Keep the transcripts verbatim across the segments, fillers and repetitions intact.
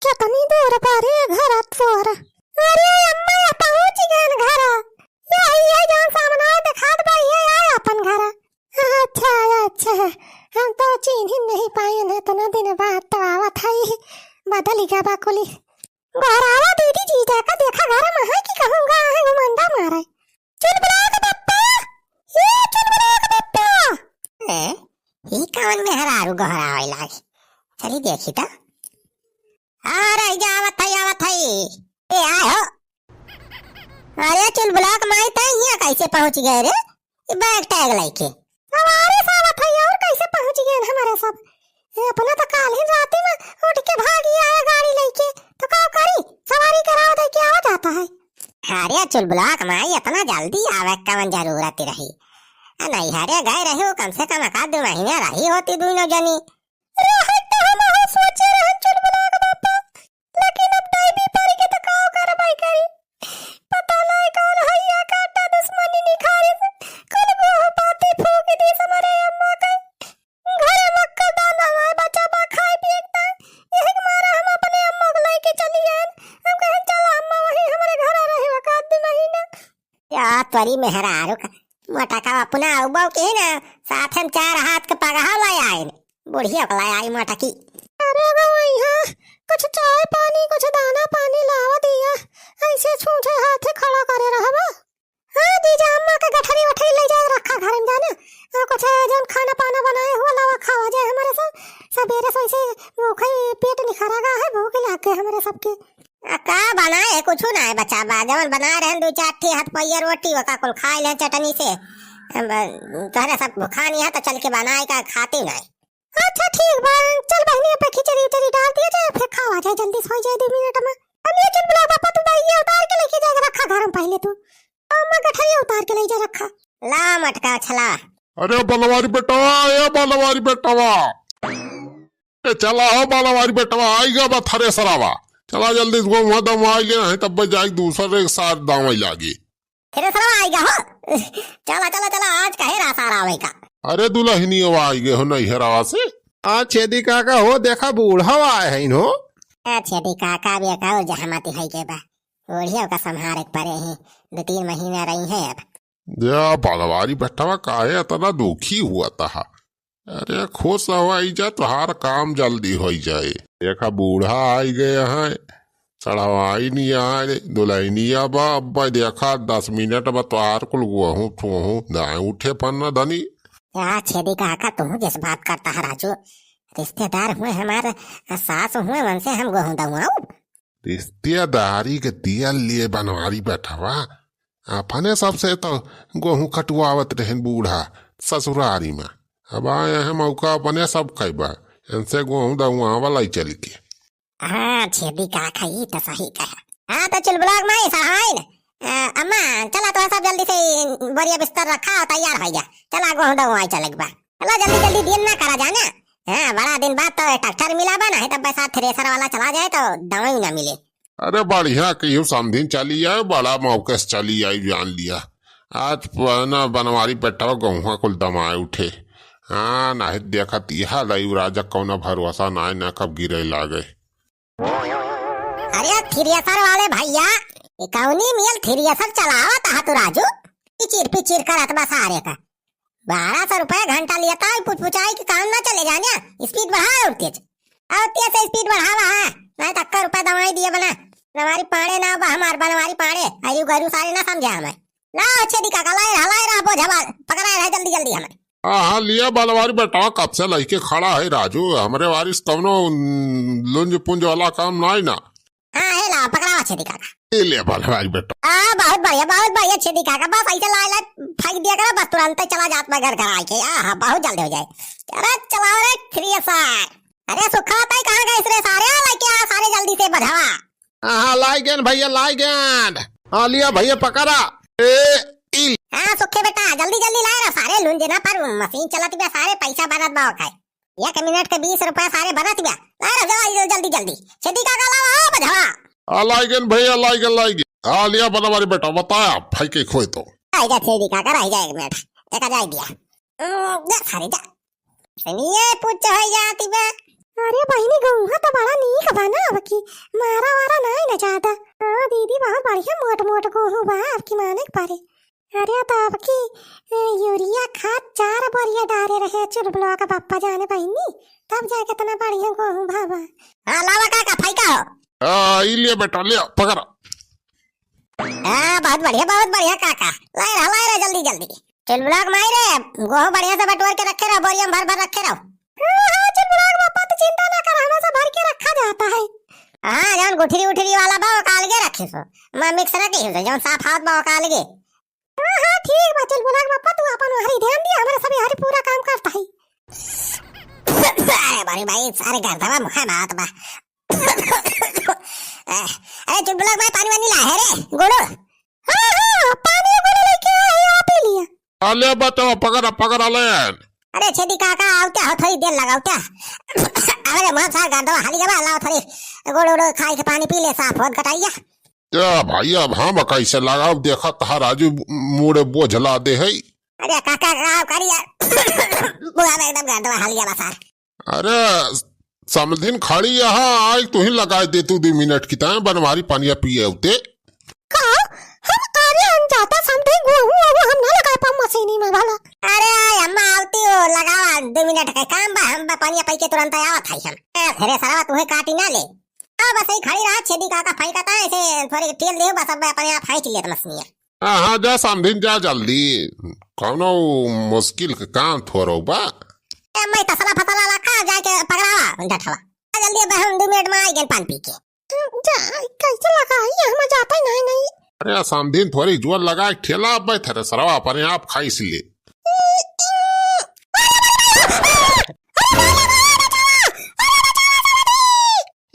कतनी दूर बा रे घर तोर। अरे अम्मा, या पहुँच गएन घर। यही है जौन सामने देखात बा, ये है अपन घर। अच्छा, अच्छा, हम तो चीन्ही नहीं पाएन, इतना दिन बाद तो आवत है, बदल गया बा कुली। गोहरावा दीदी जी, देखा, देखा, घर में है कि कहूँ गा है घुमंडा मारे। चुलबुला के पप्पा, ए चुलबुला के पप्पा। ए, ई कवन मेहरारू गोहरावे लागे? चली देखी त। आ रही जा, आवत है, आवत है। ए, आए हो। अरे चुलबुला के माई, तै हियाँ कैसे पहुँच गए रे? ई बैग टैग लइके। सवारी से आवत है और कैसे पहुँच गए हमारे सब? ए, अपना तो काल ही राती में उठ के भागी आया गाड़ी लइके, तो का करी? सवारी कराओ दे के आवा जाता है। अरे चुलबुला के माई, इतना जल्दी आवे कवन जरूरत रही? आ, नैहरे गए रही हो, कम से कम एक आध दो महीने रही होती दोनों जनी। रहे तो हम हो सोचे रहन चुलबुला के बापा, लेकिन अब टाइम ही पड़ के तो का करबै करी। पता नहीं कौन हैया काटा दुश्मनी निखारे से, कल वो पाती फूक दी हमारे अम्मा के। घरे मक्का दाना है, बचा बा खाए पिए के ताई। यही के मारे हम अपने अम्मा को लेके चली आएन। हम कहेन, "चल अम्मा, वही हमारे घर रहे एक आध महीना।" या तोरी मेहरारू का, मोटका अपना अउबो के ना, साथ में चार हाथ के पगहा ले आएन। बुढ़िया को ले आई मोटकी। अरे गो, यहाँ कुछ चाय पानी, कुछ दाना पानी लावा दिया, ऐसे छूछे हाथे खड़ा करे रहबा। हाँ जीजा, अम्मा के गठरी वठरी ले जाए रखा घर में जाना। और कुछ जौन खाना पाना बनाए हुआ लावा खावा जाए हमारे सब। सबेरे से ऐसे भूखे पेट निखरा गा है, भूख लाग गए हमारे सबके। आ, का बनाए? कुछ ना है बचा बा, जौन बनाए रहन दो चार ठे हाथ पैया रोटी, ओका कुल खाए ले चटनी से। अब तोहरे सब खानी है तो चल के बनाए का खाती नहीं। अच्छा ठीक बा, चल बहिनी, अब खिचड़ी उचड़ी डाल दिया जाए, फिर खावा जाए, जल्दी से हो जाए दो मिनट में। हम ये चुलबुला बापा, तू बैगिया उतार के लेके जाके रखा घर में पहले तू। अम्मा गठरिया उतार के ले जा रखा। ला मटका छला। अरे बनवारी बेटवा, ए बनवारी बेटवा। ए चला हो बनवारी बेटवा, आई गा बा थ्रेसरवा। चला जल्दी से गोहूँ दमवाई ले, नहीं तब जाए दूसरे के साथ दावे लागी। थ्रेसरवा आई गा हो। चला, चला, चला, आज कहे रहा सारा आवे का। अरे दुलहिनियो आई गए हो नैहरवा से। आ छेदी काका हो, देखा बूढ़ा आए हैं हो। ए छेदी काका भी एक और जहमती है के बा। बुढ़िया का संभारे के परे ही, दो तीन महीना रही है अब। जा बनवारी बेटवा, काहे इतना दुखी हुआ तहा? अरे खुश हो आई जा, तोहार काम जल्दी हो जाए। देखा बूढ़ा आई गए हैं, चढ़वाई नहीं आए, दुलहिनिया बा, अब देखा दस मिनट बा तोहार कुल गोहूँ ठोहूँ दाएँ उठे पन्ना धनी। या छेदी काका, तू जिस बात करता है राजू, रिश्तेदार हुए हमारे, सास हुए, उनसे हम गोहूँ दवाऊँ? रिश्तेदारी के दियल लिए बनवारी बेटवा, अपने सबसे तो गोहूँ कटवावत रहन बूढ़ा ससुरारी में। अब आए हैं मौका अपने सब खैबा, इनसे गोहूँ दवावल आई चल के। हाँ छेदी काका, ई तो सही कहा। हाँ तो चुलबुला के माई सहाइन, अ, अम्मा चला तो सब जल्दी से बोरिया बिस्तर रखा और तैयार हो गया। चला गोहूँ दवाई चले के बा। चला जल्दी जल्दी दिन ना करा जाना। हाँ बड़ा दिन बाद तो ट्रैक्टर मिला बा, नहीं तब पैसा थ्रेसर वाला चला जाए तो दवाई ना मिले। अरे बढ़िया कहियो समधिन चली आए, बड़ा मौके से चली आई जान लिया। आज प-, ना बनवारी बेटवा गोहुआ कुल दमाए उठे। हाँ नहीं देखत यह दई राजा कौनो भरोसा नाय ना कब गिरे लागे। अरे थ्रेसर वाले भैया, ये कौनी मियल थ्रेसर चलावत हा तू राजू? पिचिर पिचिर करत बा सारे का। बारह सौ रुपया घंटा लिया था, पुचपुचाई के काम ना चले जाने, स्पीड बढ़ा और तेज। और तेज से स्पीड बढ़ावा है, नहीं तो अक्का रुपया दवाई दिए बना। बनवारी पाड़े ना बा हमार, बनवारी पाड़े, आयु गरु सारे ना समझे हमें। लाओ छेदी काका, लाए रहा, लाए रहा, बोझा बाल, पकड़ाए रहा जल्दी जल्दी हमें। हाँ, हाँ, लिया बनवारी बेटवा, कब से लइके खड़ा है राजू, हमरे वारिस कौनो, उम, लुंज पुंज वाला काम नाई ना। हाँ, हे लाओ, पकड़ावा छेदी काका। ये ले बनवारी बेटवा। हाँ, बहुत बढ़िया, बहुत बढ़िया छेदी काका, बस ऐसे लाए लाए फेंक दिया करो, बस तुरंत चला जात मैं घर घर आके। हाँ, हाँ, बहुत जल्दी हो जाए। अरे चलाओ रे थ्रेसर। अरे सुखा ताई कहाँ गए रे सारे? आ, लेके आ सारे जल्दी से बझावा। हाँ, हाँ, लाई गेन भैया, लाई गेन। हाँ, लिया भैया, पकड़ा। ए, ई। हाँ, सुखे बेटा, जल्दी, जल्दी लाए रहा सारे लुंजना पर मशीन चलत बा सारे, पैसा बनत बा ओके। एक मिनट के बीस रुपया सारे बनत बा। लाए रहा, जल्दी, जल्दी, जल्दी। छेदी काका लावा, ओ बझवा। हाँ, लाई गेन भैया, लाई गेन, लाई गेन। हाँ, लिया बनवारी बेटा, बताया, भाई के खोए तो। आई जा छेदी काका, रह जा एक मिनट। देखा जाए दिया। हम्म, जा सारे जा। सनिए पूछ हो जाती बा। अरे बहिनी, गौहा तो बड़ा नीक ठीक बा ना, अब की मारा वारा नाहीं ना ज्यादा। हाँ दीदी, बहुत बढ़िया मोट मोट गोहूँ बा, अब की माने के परे। अरे तो अब की, ए, यूरिया खाद चार बोरिया डारे रहे चुलबुलवा का पप्पा जाने बहिनी, तब जाके इतना बढ़िया गोहूँ भवा। हाँ, लावा काका, फाइका हो। आ, ई लिया बेटा, लिया, पकड़ा। हाँ, बहुत बढ़िया, बहुत बढ़िया काका। लाए रहा, लाए रहा, जल्दी, जल्दी। चुलबुलवा के माई रे, गोहूँ बढ़िया से बटोर के रखे रहो, बोरिया में भर भर रखे रहो। हाँ, हाँ, चुलबुलवा के पप्पा, तो चिंता ना कर, हमेशा भर के रखा जाता है। हाँ, जौन गुठरी उठरी वाला बा, ओका अलगे रखे सो। मैं मिक्स रखे सो, जौन साफ आवत बा, ओका अलगे। हाँ, हाँ, ठीक बा, चुलबुलवा के पप्पा, तू अपन हरी ध्यान दिया, हमारे सभी हरी पूरा काम करता है। अरे बारी भाई, सारे गर्दवा मुखा में आवत बा। अरे चुलबुलवा के माई, पानी वानी ला है रे, गोड़ो। हाँ, हाँ, पानी गोड़ो लेके आए, आप पी लिया। अले बचावा, पकड़ा, पकड़ा ले। अरे छेदी काका, आवत्या हो, थोड़ी देर लगावत्या। अरे मोहन सार, गर्दवा हाली गवा, लाओ थोड़ी गोड़ो गोड़ो खाई के पानी पी ले, साफ होत गटाइया। ए भाई, अब हम कैसे लगाव, देखा तहार राजू मुड़े बोझ लादे है। अरे काका, का करिया? बुआ में एकदम गर्दवा हाली गवा सार। अरे समधिन खड़ी यहाँ, आई तुही लगाए दे तू दो मिनट की ताए, बनवारी पानिया पिए उते। का? हम अरे अनजाता समधिन गोहूँ, अब हम ना लगाए पाऊँ मशीनी में भला। अरे अम्मा आवती हो, लगावा, दो मिनट के काम बा, हम बा पानिया पाई के तुरंत आवत है हम। ए, फिर सरवा तुहे काटी ना ले। अब बस ही खड़ी रहा, छेदी काका फाइकता है, ऐसे थोड़ी ठेल दे, बस अब अपने आप फाइक लेत मशीनिया। हाँ, हाँ, जा समधिन, जा जल्दी, कौनो मुश्किल के काम थोड़ो बा। ए, मैं तसला फसला रखा, जाके पकड़ावा डठवा। आ, जल्दी, अब हम दो मिनट में आई गेल पान पी के। जा, कैसे लगा है, यहाँ में जाता ही नहीं, नहीं। अरे समधिन, थोड़ी जोर लगा के ठेला, अब मैं थ्रेसरवा अपने आप खाइस ले।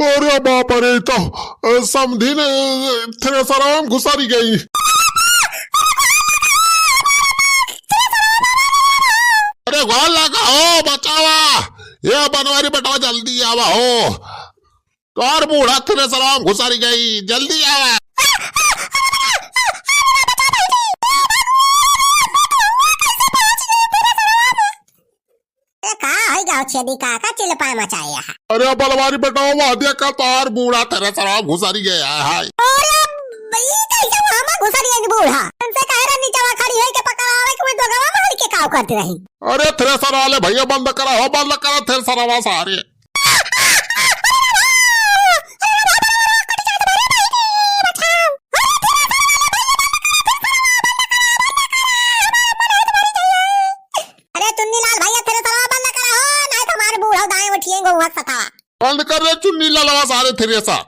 अरे बाप रे, तो, अ, समधिन, अ, थ्रेसरवा में घुसरी गई। अरे गोल लगा हो, बचावा। ए बनवारी बेटवा, जल्दी आवा हो। तोर बूढ़ा थ्रेसरवा में घुसरी गई, जल्दी आवा। ए, का होई गाँव छेदी का, का चिल्लपाए मचाए यहाँ? अरे बलवारी बेटा, वह देखा तोर बूढ़ा थ्रेसरवा में घुसरी गया है। अरे, ई कैसे वहाँ में घुसरी गई बूढ़ा? हमसे कहे रहा नीचवा खड़ी होई के पकड़ावे के, मैं दोगवा में हल के काव करती रही। अरे थ्रेसर वाले भैया, बंद करा हो, बंद करा थ्रेसरवा सारे। अरे चुन्नी लाल भैया, थ्रेसरवा बंद करा हो, नहीं तो हमारे बूढ़ा दाएं उठिए गोहुआ सतावा। बंद कर रे चुन्नी लालवा सारे थ्रेसर।